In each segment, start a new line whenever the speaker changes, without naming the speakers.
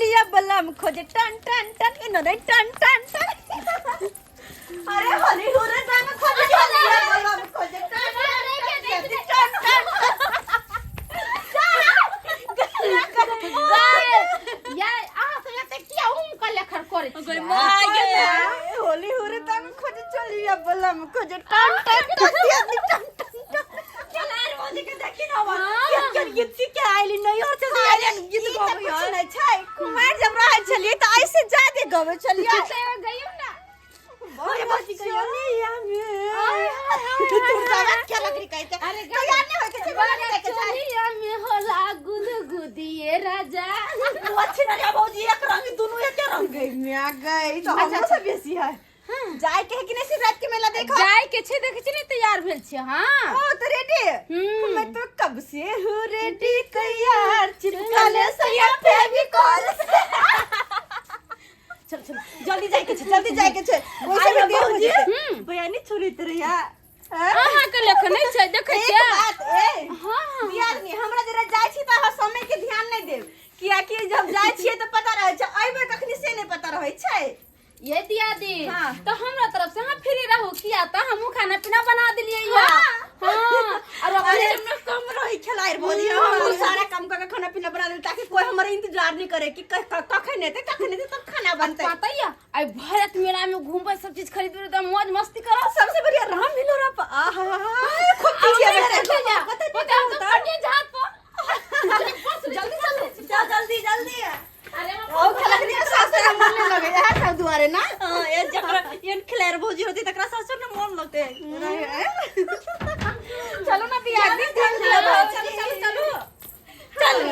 चलिया बलम खोजे टन टन टन इन रे टन टन टन। अरे होली हुरे रंग खोजे चलिया बलम खोजे टन टन टन टन
या अहाँ सब एते किया उम के लेखर करै छियै?
होली हुरे रंग खोजे चलिया बलम खोजे टन टन टन टन टन टन। चल आर भौजी के देखी ना
हाँ।
के गीत सीख के आइली नहीं और से आइली गीत गाबै कुछ नहीं छै। कुमार जब रहै छलियै तऽ ऐसे जादे गबै छलियै।
तऽ एगो गइयौ ना।
अरे भौजी चलिया में तू जाना क्या लकड़ी कहते।
अरे
तैयार नहीं होय के छै, बड़ा नहीं के छै।
चोलिया में होला गुदगुदिए राजा।
तू अच्छी ना रे भौजी, एक रंग दुनू एके रंग गई में आ गई तो हमरो से बेसी है। जाय के है कि नहीं शिवरात के मेला देखो?
जाय के छै, देखै छी ने तैयार भेल छियै। हाँ।
ओ तो रेडी।
हम्म।
मैं तो कब से हूँ रेडी तैयार, चिपका ले सैया फेविकॉल से। चल चल जल्दी जाय के छै, जल्दी जाय के छै, ओइसे भी देर हो जेतै।
हम्म।
भैया नहीं छोड़ी तेरे यार। हाँ?
अहाँ के लेखन नहीं छै, देखै
एक
छियै।
बात ए
हाँ।
दियादनी, हमरा जरा जाय छी तऽ अहाँ समय के ध्यान नहीं देब, कियाकि जब जाय छियै तऽ पता रहै छै, अयबै कखनी से नहीं पता रहै छै।
ये दियादी,
हाँ।
तो हमरा तरफ से अहाँ फ्री रहू, किया तऽ हमहूँ खाना पीना बना देलियै या। हाँ। और
अरे
अपने
हमरा कम रही खेलाइ भौजी, हम सारा काम करके खाना पीना बना देल ताकि कोई हमर इंतजार नहीं करे कि कखन एतै कखन एतै तब खाना बनतै।
पता या आई भरत मेला में घूमबै, सब चीज खरीदबै तऽ मौज मस्ती करब।
सबसे बढ़िया राम मिलो रा, आहा खूब चीज है मेरे। पता नहीं
पता
होता।
तो पटिया झात पर
जल्दी चलो, जाओ जल्दी जल्दी।
अरे हम
ओ खलकनी के सासुर हम मन नहीं लगे यार सब दुआरे ना।
हां, ये जकरा एन खिलार भौजी होती तकरा सासुर ने मन लगते।
चलो ना दियादनी,
चलो
चलो
चलो चलो चलो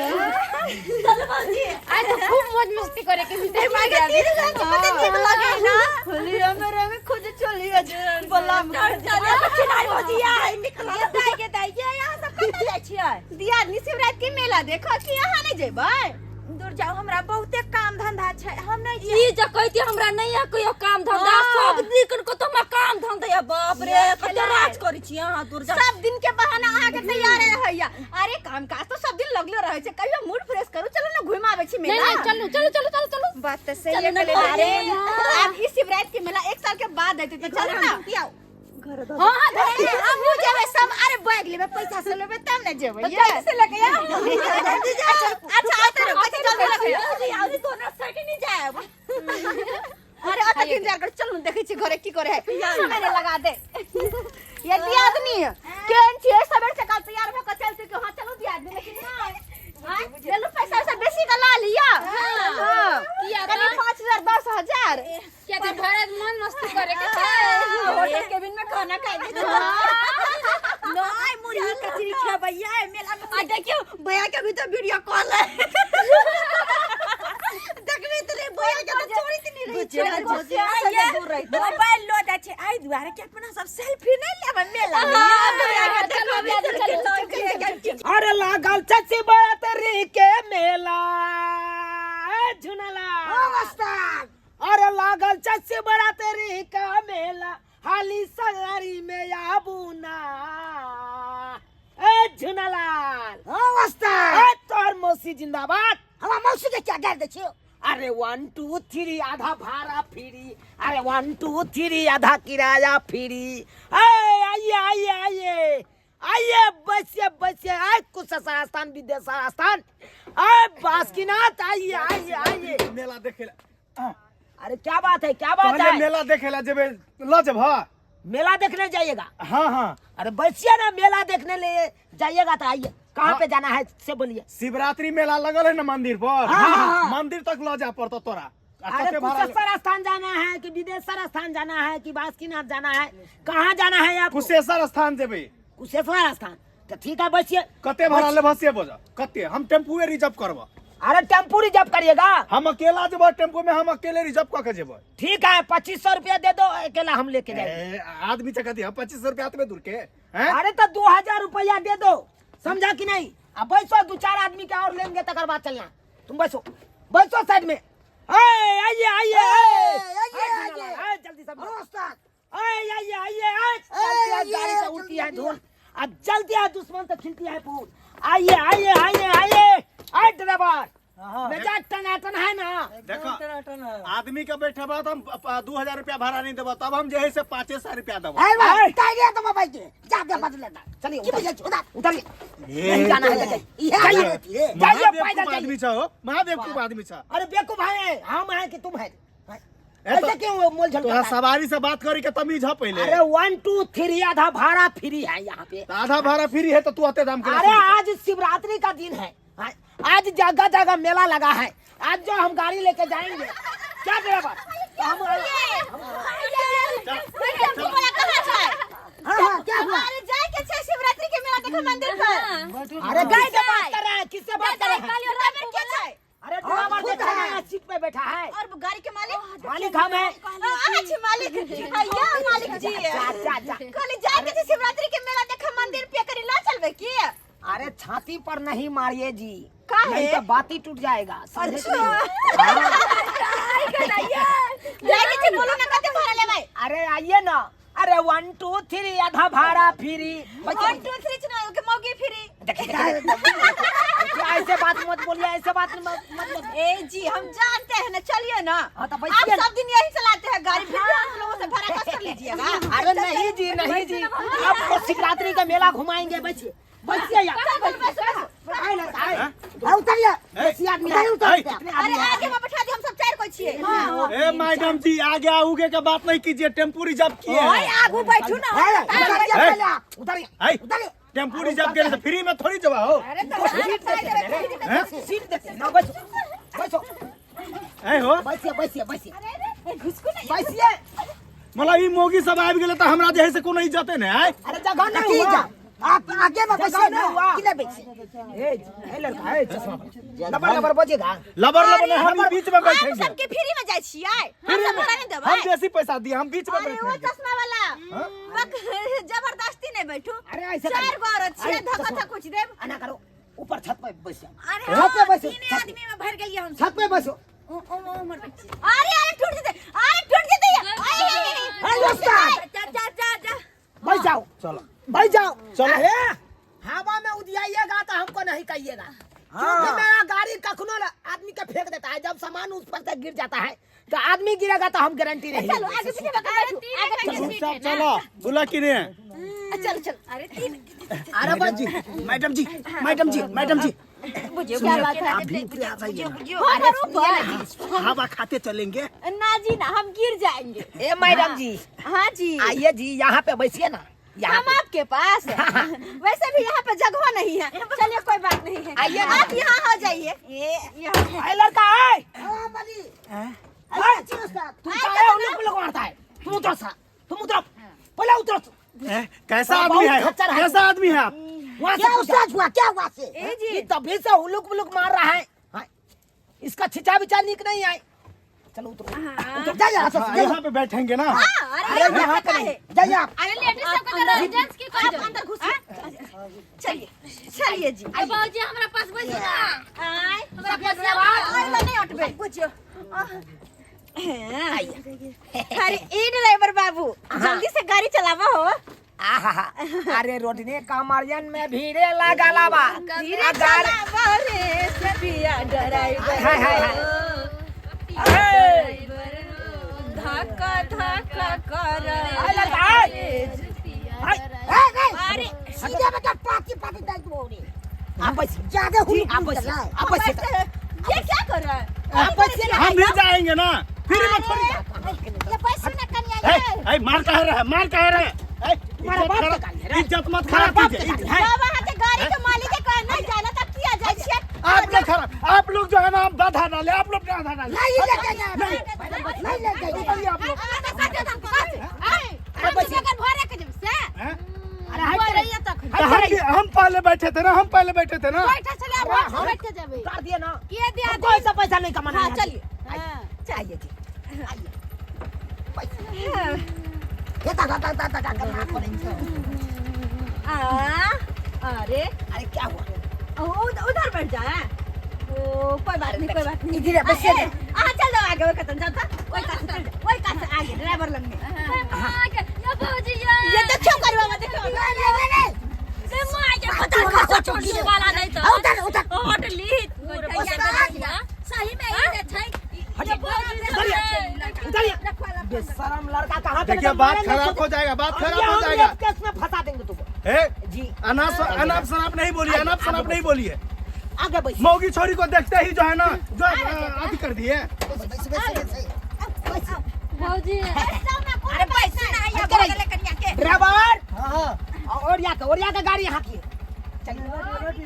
चलो भौजी।
आई तो खूब मौज मस्ती करे के भी
ए माय के तीर जान के पता नहीं लगे ना। होली में रंग खोज चली आज बलम
चल चल खिलार भौजी आ निकल
दाई के दाई के यहाँ सब कतऽ जाइ छियै? दियादनी शिवरात के मेला देखऽ कि अहाँ नहि जेबै?
दूर जाओ, हमरा बहुते काम धंधा छै, हम नहीं
ई जे कहती हमरा नहीं है कोई काम धंधा।
हाँ।
सब दिन को तो हमरा काम धंधा है। बाप रे, कते राज करै छी अहाँ, दूर जाओ।
सब दिन के बहाना अहाँ के तैयार रहैया। अरे काम काज तो सब दिन लगले रहै छै, कहियो मूड फ्रेश करू, चलू ना घुमि आबै छी
नहीं
मेला।
नहीं, चलू चलू चलू चलू चलू।
बात तऽ सही है।
चलू ना।
अरे आब ई शिवरात के मेला एक साल के बाद एतै तऽ चलू ना।
हाँ हाँ
अरे हमहूँ जेबै सब। अरे बैग लेबै, पैसा से लेबै तब ने जेबै।
तो जल्दी से लेके आओ।
अच्छा अच्छा आते रहो, कथी जल्दी रखै।
भौजी आउरी दोनों साइड नहीं जाएब।
अरे अत इंतजार कर, चलू देखै छी घरे की करे है, समय ने लगा दे। ये दियादनी केहन छियै, सबेर सकाल तैयार भऽ कऽ चलते कि हाँ चलू दियादनी, लेकिन नहि। हाँ, लेलू पैसा वैसा बेसी के ला लिअ। हाँ।
किया
कनि
तऽ
5000 10,000।
किया तऽ भरत मन मस्ती करे के छै।
होटल केबिन में खाना खाएंगे।
नहीं मुरही कचरी खेबैया मेला में। आ देखियो भैया के अभी तो वीडियो कॉल है, देखबे तो रे भैया के तो चोरी त नहीं रही छै।
भौजी, आइए।
मोबाइल लो जाइ छै एहि दुआरे कि अपना सब सेल्फी नहीं लेबै मेला में। भैया के
चलू,
देखबे
चलू,
तो
चलू,
के
अरे लागल छै शिवरात्रि के मेला ए झुनला। अरे लागल छै शिवरात्रि का मेला, हाली सगारी में आबू ना ए झुनलाल। ए तोहर मौसी जिंदाबाद।
हमरा मौसी के क्या गारि दै छियौ?
अरे 1 2 3 आधा भाड़ा फ्री, अरे 1 2 3 आधा किराया फ्री। ए आइए आइए आइए आइए, बसिए बसिए। आए कुशेश्वर स्थान, विदेश्वर स्थान, आए बासुकीनाथ, आइए आइए आइए।
मेला देखे ला।
अरे क्या बात है, क्या बात
कहलियै
है?
मेला देखे ला जेबै, ल जेब? हाँ
मेला देखने जाइएगा?
हाँ हाँ।
अरे बैसिए ना, मेला देखने ले जाइएगा तो आइए। कहाँ
हाँ।
पे जाना है से बोलिए।
शिवरात्रि मेला लगल है ना मंदिर पर।
हाँ, हाँ।
मंदिर तक ल जा पड़तो तोरा। आ
अरे
कते भाड़ा ले-
कुशेश्वर स्थान जाना है कि विदेश्वर स्थान जाना है कि बासुकीनाथ जाना है, कहाँ जाना है आपको?
कुशेश्वर स्थान जेबै।
कुशेश्वर स्थान तो ठीक है, बैसिए।
कते भाड़ा लेबह से बोझ कते? हम टेम्पुए रिजर्व करब।
अरे टेम्पू रिजर्व करिएगा?
हम अकेला जेबै टेम्पू में, हम अकेले रिजर्व कऽ के जेबै।
ठीक है, 2500 रुपया दे दो, अकेला हम लेके जाएंगे।
ए, आदमी चका दिया 2500 रुपया आतबे दूर के हैं?
अरे तो 2000 रुपया दे दो, समझा कि नहीं? अब बैसो, 2-4 आदमी के और लेंगे तकर बाद चलना। तुम बैसो बैसो साइड में। ए, आइए आइए आइए
आइए,
आइए, जल्दी सब।
नमस्कार।
आइए आइए आइए आइए, चलती है गाड़ी से उड़ती है धूल, अब जलती है दुश्मन से खिलती है फूल। आइए आइए आइए आइए आइए ड्राइवर, मेजाज टनाटन है ना।
देखो आदमी के बैठे बा तो हम 2000 रुपया भाड़ा नहीं देबो, तब हम जे है से 500 रुपया देबो।
अरे भाई टाइगर तो बाबा के जा दे बदले दा।
चलिए
की बुझे उधर
उतरिए,
ए,
नहीं जाना है।
इहे
जाइए
महादेव
पैदल
खूब
जाइए।
आदमी छ हो, महादेव खूब आदमी छ।
अरे बेवकूफ है हम हैं कि तुम है?
ए,
ऐसे क्यों मोल झल
तोरा
करता है?
सवारी से बात करी के तमीज है पहले।
अरे 1 2 3 आधा भाड़ा फ्री है यहाँ पे।
तो आधा भाड़ा फ्री है तो तू अते दाम के
अरे आज शिवरात्रि का दिन है, आज जगह जगह मेला लगा है, आज जो हम गाड़ी लेके जाएंगे क्या ड्राइवर तो हम
टेम्पू वाला कहाँ छै?
हां हां क्या हुआ?
अरे जाए के छै शिवरात्रि के मेला देखे मंदिर पर।
अरे गाय से बात कर रहा है, किससे बात कर रहा है?
ड्राइवर के छै?
अरे ड्राइवर
खुद
देखा
है।
है सीट पे बैठा है।
और गाड़ी के मालिक?
मालिक हम है।
अहाँ छी मालिक? या मालिक जी।
जा जा जा।
कहली जाए के छै शिवरात्रि के मेला देखे मंदिर पे, करी ल चलबे की?
अरे छाती पर नहीं मारिए जी,
काहे?
नहीं तो बाती टूट जाएगा। समझे कि नहीं?
जाए के छै बोलू ना कते भाड़ा लेबै?
अरे आइए ना। अरे 1 2 3 आधा भाड़ा फ्री।
1 2 3 छै ना के मौगी फ्री।
देखिए, देखिए, ऐसे बात मत बोलिए, ऐसे बात मत मत बोलिए।
ए जी हम जानते हैं ना, चलिए ना।
हाँ, तो
आप
बैठिए ना।
सब दिन यही चलाते हैं गाड़ी, फिर भी हम लोगों से भाड़ा कस कर लीजिएगा।
अरे नहीं जी, नहीं जी, आपको शिवरात्रि का मेला घुमाएंगे। बैठिए बैठिए यार, आए ना, आए।
अरे उतरिए,
बैठिए आदमी, आए।
उतर उतर।
अरे आगे में बैठा दी, हम सब चार कोई छिए।
ए मैडम जी आगे आगे का बात नहीं कीजिए, टेम्पू रिजर्व किए हैं।
आगू बैठू ना।
अरे उतरिए पहले आप,
उतरिए।
आई,
उतरिए।
टेम्पू रिजर्व करे तो फ्री में थोड़ी जवा हो।
अरे तो
हैं?
सीट देखिए ना, बैठो बैठो,
ए हो
बैठिए बैठिए बैठिए
घुसकू ना।
बैठिए।
मतलब ई मोगी सब आबि गेलै त हमरा जे है से कोनो इज्जते नै आय।
अरे जगह नहीं
की
हुआ।
जा आप आगे में
जगह
बैठिए
नहीं
ना,
हुआ।
कि नहीं बैठिए?
ए ए लड़का, ए चश्मा लबर लबर बजेगा।
लबर लबर नहीं, हम बीच में
हम
बैठेंगे।
सबके फ्री में जाए छिए, हम
फ्री
सब
में
भाड़ा नहीं देबै।
हम बेसी पैसा दिए, हम बीच में
अरे वो
बैठेंगे।
चश्मा वाला बक जबरदस्ती नहीं बैठू।
अरे ऐसे
चार
करिए।
गो औरत छिए,
अरे
धक्का
चश्मा।
धक्का कुछ देब।
आना करो, ऊपर छत पे बैठ जाओ।
अरे
छत पे बैठो,
तीन
छत पे।
आदमी में भर गई हम।
छत पे बैठो।
ओ ओ ओ मर बच्ची।
अरे अरे टूट जेतै, अरे टूट जेतै। आय, आय, आय, आय।
अरे उस्ताद
जा जा जा जा
बैठ जाओ,
चलो
बैठ जाओ।
चलो।
अरे हवा में उदियाइएगा तो हमको नहीं कहिएगा, क्योंकि मेरा गाड़ी कखनो आदमी के फेंक देता है। जब सामान उस पर से गिर जाता है तो आदमी गिरेगा तो हम गारंटी नहीं
चलो
लेंगे।
आगे पीछे बैठो, आगे पीछे।
सब चलो बोला कि ने।
चलो चलो।
अरे तीन
अरे बस
जी मैडम जी, मैडम जी, मैडम जी
बुझियो
क्या बात है?
आप भी ऊपर आ जाइए ना।
अरे ऊपर
हवा खाते चलेंगे
ना जी ना, हम गिर जाएंगे।
ए मैडम जी
हाँ जी
आइए जी, यहाँ पे बैठिए ना। यहाँ
हम
पे।
आपके पास वैसे भी यहाँ पे जगह नहीं है। चलिए कोई बात नहीं है,
आइए ना।
आप यहाँ हो जाइए। यहाँ
ए लड़का, ए
हां बली
ए,
अच्छी उस्ताद।
तुम काहे उन लोग को मारता है? तुम उतरो सा, तुम उतरो पहले उतरो।
ए, कैसा आदमी है,
बहुत खच्चर है।
कैसा आदमी है आप?
वहाँ से
क्या
पूछा।
उस्ताद हुआ, क्या हुआ से?
ए जी
ये तभी से उलुक बुलुक मार रहा है। हाँ, इसका छिचा बिचा नीक नहीं आए। चलो उतरो उतरो।
जा जा
हाँ, यहाँ पे बैठेंगे ना।
अरे
अरे यहाँ पे नहीं।
जाइए आप।
अरे लेडीज सबके तो जेंट्स की
आप अंदर घुसिए। चलिए चलिए जी।
बाबूजी हमरा पास बैठू ना,
आय
हमरा पास
आय ला नहीं हटबे।
बुझियो।
अरे ए ड्राइवर बाबू जल्दी से गाड़ी चलावा हो।
आहा, अरे रोडने कामरियन में भीड़े लगा लावा।
धीरे चलावा रे सबिया ड्राइवर।
हाय हाय हाय।
धक्का धक्का कर
आय लड़का, आय। आय।
ए ए
अरे
सीधे बेटा पाती पाती डाल दो रे।
आप बैठिए।
ज्यादा हुई
आप बैठिए, आप बैठिए।
ये क्या कर रहा है?
आप बैठिए ना।
हम भी जाएंगे ना फ्री में थोड़ी।
ये पैसे ना कन्या
ए, ए, मार काहे रहा है, मार काहे रहा है? ए,
तुम्हारा
इज्जत
बाप
खराब-
के गाली है रे।
इज्जत मत
तुम्हारा
खराब
बाप के
कीजिए।
गाली है।
बाबा हाथे गाड़ी के मालिक के कहे नहीं जाना तब किया जाए छे।
आप लोग खराब, आप लोग जो है ना आप बाधा डाले, आप लोग बाधा डाले।
नहीं लेके जाए, नहीं लेके जाए।
आप लोग हैं?
अरे हट
तो हम पहले बैठे थे ना, हम पहले बैठे थे ना।
उतार दिए ना, हमको ऐसा पैसा नहीं कमाना
हाँ
है।
चलिए।
आइए जी, आइए।
ये ता ता ता ता ता मार पड़ेंगे।
आ अरे
अरे क्या हुआ?
उधर बैठ जाए। ओ कोई बात नहीं, कोई बात नहीं।
इधर बैठिए।
आ चल जाओ आगे, वो खत्म जाओ था। वही कासे चल जाओ, वही कासे आगे ड्राइवर लग में। ये देखियो करवा मत देखियो।
नहीं नहीं नहीं
पता खसो छोड़ने वाला नहीं तो
उतर उतर
होटली
उस्ताद।
बेशरम लड़का कहाँ पे
देखिए बात खराब हो जाएगा, बात खराब हो जाएगा।
केस में फंसा देंगे तुमको।
ए
जी
अनाप अनाप शनाप नहीं बोलिए, अनाप शनाप नहीं बोलिए।
आगे बैठ।
मौगी छोरी को देखते ही जो है ना जो अथी कर दिए।
भौजी
अरे पैसा ना आया बगल कनिया के।
ड्राइवर और या के गाड़ी हाँकिए।
जल्दी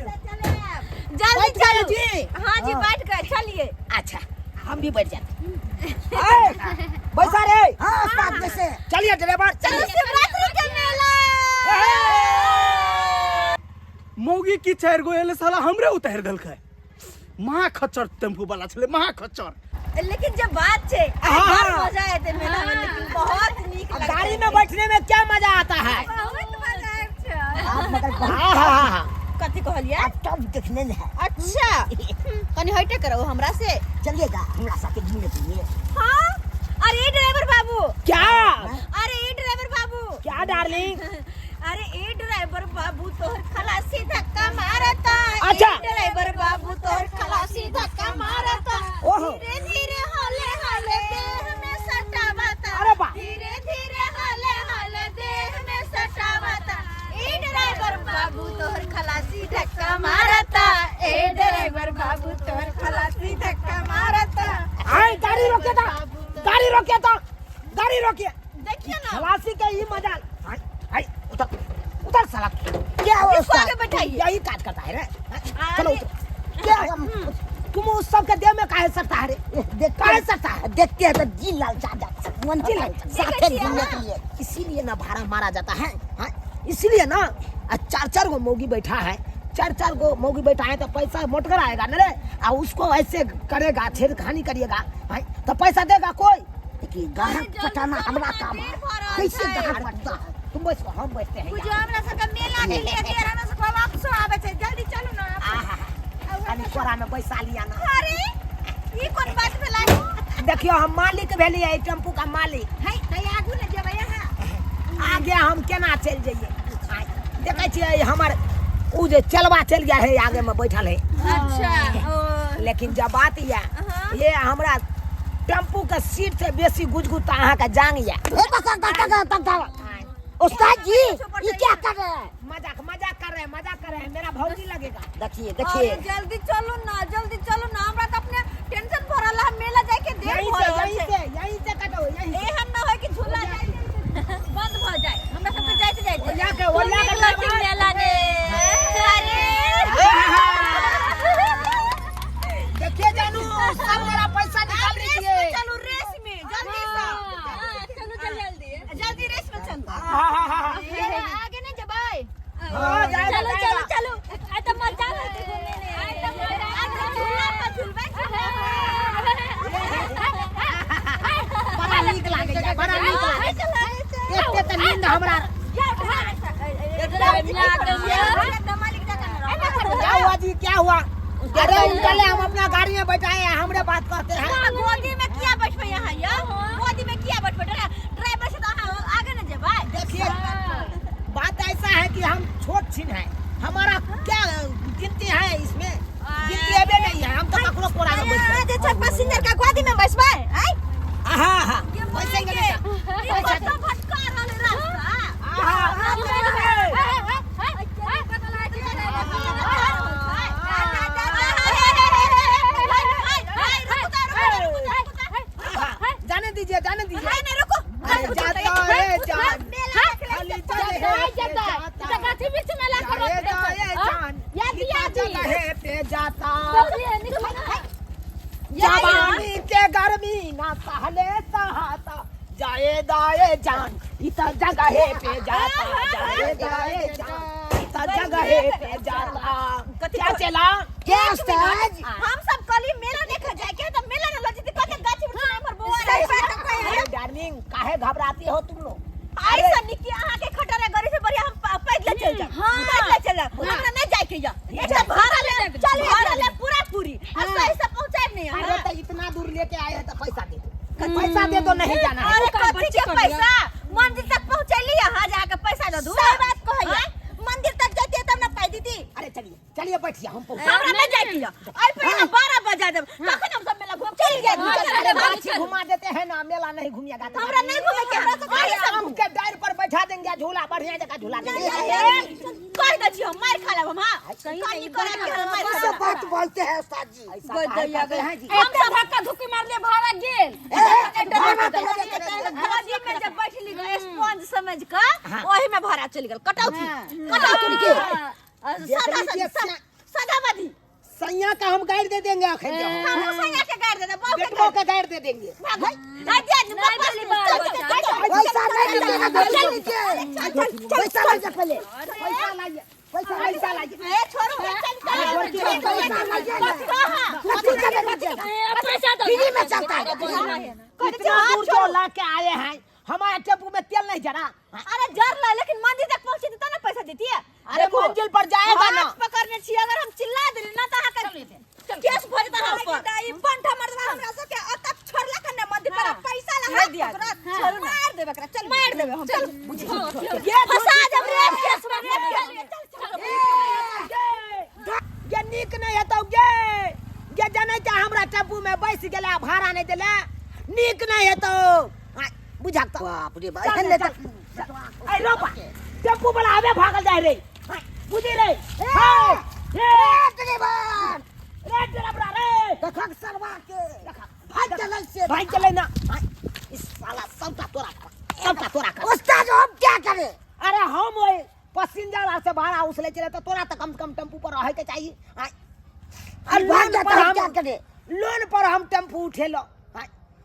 बैठ गए
चलो
जी।
हां जी बैठ गए, चलिए।
अच्छा हम भी बैठ जाते हैं। बैसा रे।
हाँ उस्ताद जैसे।
चलिए ड्राइवर
चलो
चलिए।
शिवरात्रि के मेला।
मौगी की चारि गो एले साला हमरे उतारि देलकै। महा खच्चर टेम्पू वाला छलै, महा खच्चर।
लेकिन जब बात छे
हाँ।
बड़ मजा आते मेला में, लेकिन बहुत नीक लगता।
गाड़ी में बैठने में क्या मजा आता है?
बहुत मजा आबै छै।
आप मगर बहुत
हाँ हाँ हाँ
कथी कहलियै?
आप टॉप देखने में है।
अच्छा कनी हटे करो हमरा से।
चलिएगा हमरा साथे घूमने के लिए।
हाँ अरे ड्राइवर बाबू।
क्या?
अरे ड्राइवर बाबू।
क्या डार्लिंग?
अरे ए ड्राइवर बाबू तोहर खलासी धक्का मारता।
अच्छा।
ए ड्राइवर बाबू तोहर खलासी धक्का मारता।
ओहो।
धीरे धीरे हौले हौले देह में सटावता।
अरे बा।
धीरे धीरे हौले हौले देह में सटावता। ए ड्राइवर बाबू तोहर खलासी धक्का मारता। ए ड्राइवर बाबू तोहर खलासी धक्का मारता।
आए गाड़ी रोके तो, गाड़ी रोके तो, गाड़ी रोकिए।
देखिए ना
खलासी के ही मजा। आई आई उतर उतर साला।
क्या हुआ
इसको
उस्ताद?
आगे बैठाइए।
यही काज करता है रे। चलो
अरे।
उतर। क्या हुआ? तुम उस सब के देह में काहे सकता है रे?
देख
काहे सकता है?
देखते हैं तो जी लालचा जाता है, मन
जी
लालचा साथे घूमने के लिए।
इसीलिए ना भाड़ा मारा जाता है, हाँ? इसीलिए ना चार चार गो मौगी बैठा है, चार चार गो मौगी बैठा है तो पैसा मोटगर आएगा ना रे। आ उसको ऐसे करेगा, छेड़खानी करिएगा भाई तो पैसा देगा कोई?
देखिए गाहक पटाना हमरा काम है, कैसे गाहक पटता है?
तुम बैठो हम बैठते हैं।
बुझियो हमरा सबके मेला के लिए देर, हमरा सबके वापसो आबै छै, जल्दी चलू ना।
आहा, कनी कोरा में बैसा लिया ना।
अरे ई कोन बात भेलै?
देखियो हम मालिक भेलियै टेम्पू का मालिक।
है तै आगू ने जेबै अहाँ।
आगे हम केना चलि जइयै? देखै छियै हमर उ जे चलवा चलि गया है आगे में बैठल है।
अच्छा ओ
लेकिन जब बात या ये हमरा टेम्पू के सीट से बेसी गुजगुता अहाँ के जांग या।
उस्ताद जी ये क्या कर रहे हैं?
मजाक मजाक कर रहे हैं, मजाक कर रहे हैं, मेरा भौजी लगेगा।
देखिए
अरे
देखिए
जल्दी चलू ना, जल्दी चलू ना, हमरा त अपने टेंशन भरल है, मेला जाय के देर
यहीं
भ
से
रहल
यहीं
छै।
से यहीं से कटो, यहीं से।
एहन न होय कि झूला जाय बंद भ जाय, हमरा सबके जाइते जाइते।
ओरिया के ओरिया के
नीक लगै मेला ने।
अरे
देखिए जानू सब मेरा पैसा निकाल
रेस
लीजिए।
में चलू, रेस में जल्दी से।
हाँ, चलू जल्दी
जल्दी रेस में चलू।
आगे नहीं जबै।
हाँ, जाएगा,
चलो
जाएगा।
चलो चलो आइ त मजा आबै घूमे ने। आइ त मजा
आगे झूला पर झूलबै, झूला पर।
बड़ा नीक लागैया, बड़ा नीक लागैया। एते तऽ नींद हमरा। क्या हुआ जी, क्या हुआ? अरे उनका ले हम अपना गाड़ी में बैठाए हैं, हमरे बात कहते हैं।
गोदी में किया बैठबै अहाँ यौ? गोदी में किया बैठबै? ड्राइवर से तऽ अहाँ आगे ने जेबै।
देखिए बात ऐसा है कि हम छोट छिन है, हमारा क्या गिनती है इसमें? गिनती अबे नहीं है, हम तो ककरो कोरा में बैठ
अहाँ जे छै पैसेंजर के गोदी में बैसबै? आइ
आहा हा
ये
बैसेंगे
माय के।
बेटा।
ई कतऽ भटका रहल है रास्ता?
आहा आहा, जाने दीजिए, जाने दीजिए। अरे जाता है जान, खाली चले है पे जाता।
गाछी वृक्ष मेला
जाए जाए जान,
या
कितना
दिया
जगह है पे जाता।
दी
जवानी के गर्मी ना सहले सहाता, जाए दाए जान इतना जगह है पे जाता, जाए दाए जान इतना जगह है पे जाता। क्या चला
क्या उस्ताद?
हम सब कली मेला देखे जाए के त मेला न लजती कते गाछी वृक्ष में हमर बौआ रहे।
अरे डार्लिंग काहे घबराती हो तुम लोग?
ऐसा निकी अहाँ के खटारा गाड़ी से बढ़िया हम पैदल चल जाब, पैदल चल जाब, हमरा नहीं जाए के या। एकटा भाड़ा ले चल, भाड़ा ले पूरा पूरी आ सही से पहुंचाएब नहीं
अरे
अहाँ।
तो इतना दूर लेके आए हैं तो पैसा दे दो, पैसा दे दो, नहीं जाना है।
अरे कथी के पैसा? मंदिर तक पहुंचैली अहाँ जाके पैसा दऽ दू।
सही बात कहैया।
मंदिर तक जाती तब ना पाई दीदी।
अरे चलिए चलिए बैठिए, हम पहुंचा।
हमरा नहीं जाए के या। आइ पर 12 बजा देब तखन
तखन हम सब मेला घूम चल गया।
अरे बाछी घुमा देते हैं ना, मेला नहीं घूमिएगा तो।
हमरा नहीं घूमे के, हमरा तो
अरे आम के डार पर बैठा देंगे, झूला बढ़िया जगह झूला देंगे।
कह दे छी हम मार खा लेब हम। हां कनी करा के हम मार खा
सब
लेब।
बात बोलते हैं उस्ताद जी।
ऐसा काहे करते हैं जी?
एते धक्का धुक्की मारले भाड़ा गेल।
गाड़ी में जब बैठली गए स्पंज समझ के ओही में भाड़ा चल गेल कटौती कटौती के सादा
देख लीजिए,
सादा बादी
सैया का हम गाइड दे देंगे आखिर जो।
हम सैया के गाड़ दे दे बाप के
बेटबो के गाइड दे देंगे।
भाग भाई दिया
नहीं भेली बाल बच्चा।
पैसा नहीं मिलेगा तो लीजिए, पैसा लाइए पहले,
पैसा लाइए, पैसा पैसा लाइए।
ए छोड़ो चल चल
पैसा लाइए ना।
हां
कथी के लीजिएगा?
पैसा दो।
फ्री में चलता है।
इतना दूर जो ला के आए हैं, हमारे टेम्पू में तेल नहीं जरा।
अरे जर ला, लेकिन मंदिर तक पहुंचे तो ना पैसा देती है।
अरे मंजिल पर जाएगा ना।
हाथ पकड़ने छी, अगर हम चिल्ला देली ना त अहाँ के केस भर देता हम पर।
ई पंठा मर्दवा हमरा सबके अतक छोड़ला कने मंदिर पर पैसा ला
नहीं दिया।
छोड़ू मार देबे एकरा, चल मार देबे हम, चल
फंसा देब रे केस में रे। चल चल
गे नीक नहीं हेतौ गे, गे जनै छै हमरा टेम्पू में बैस गेलै आ भाड़ा नहीं देले, नीक नहीं हेतौ। बुझा तो
बाप रे बाप,
चल
एहन
रे,
ले
चल। ऐ रोपा टेम्पू वाला आबे भागल जाय रे, बुझी रे। हे हे
ड्राइवर
रे ड्राइवर रे,
देखक सरवा के भाग चलै से
भाग चलै ना। इस साला सबटा तोरा कर, सबटा तोरा कर।
उस्ताद हम क्या करे?
अरे हम ओए पैसेंजर आर से भाड़ा उसले चले तो तोरा तो कम से कम टेम्पू पर रहे के चाहिए।
अरे भाग
लोन
जाता
पर
हम
हम
क्या करे?
लोन पर हम टेम्पू उठेलो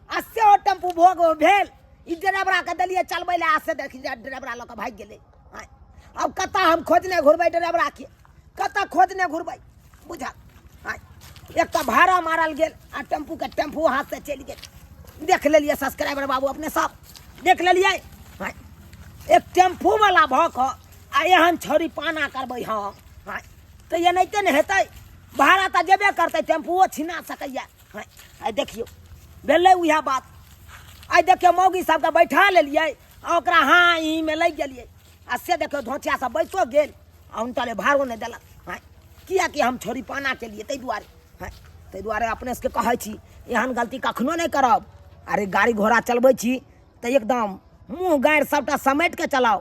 आ से ओ टेम्पू भोग भेल, ई ड्राइवरा के देलियै चलबै लए, आ से देखी ड्राइवरा लऽ कऽ भागि गेलै। आब कतऽ हम खोजने घुरबै ड्राइवरा के, कतऽ खोजने घुरबै बुझल। एक तऽ भाड़ा मारल गेल आ टेम्पू के टेम्पू हाथ से चलि गेल। देख लेलियै सब्सक्राइबर बाबू अपने सब देख लेलियै। एक टेम्पू वाला भऽ कऽ आ एहन छौड़ी पाना करबै हम तऽ एनाहिते ने हेतै। भाड़ा तऽ जेबे करतै, टेम्पूओ छिना सकैए। आइ देखियौ भेलै उएह बात। आइ देखियौ मौगी सबके बैठा लेलियै आ ओकरा हाँ ई मे लागि गेलियै आ से देखियौ धोतिया सब बैसो गेल आ हुनका ले भाड़ो नहि देलक। किएकि हम छोड़ी पाना केलियै ताहि दुआरे। ताहि दुआरे अपने सबके कहै छी एहन गलती कखनो नहि करब। अरे गाड़ी घोड़ा चलबै छी तऽ एकदम मुँह गाड़ि सबटा समेटिके चलाउ।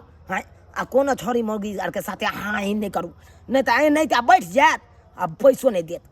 आ कोनो छोड़ी मौगी आरके साथे हाँ ही नहि करू, नहि तऽ नहि तऽ बैठ जायत आ पैसो नहि देत।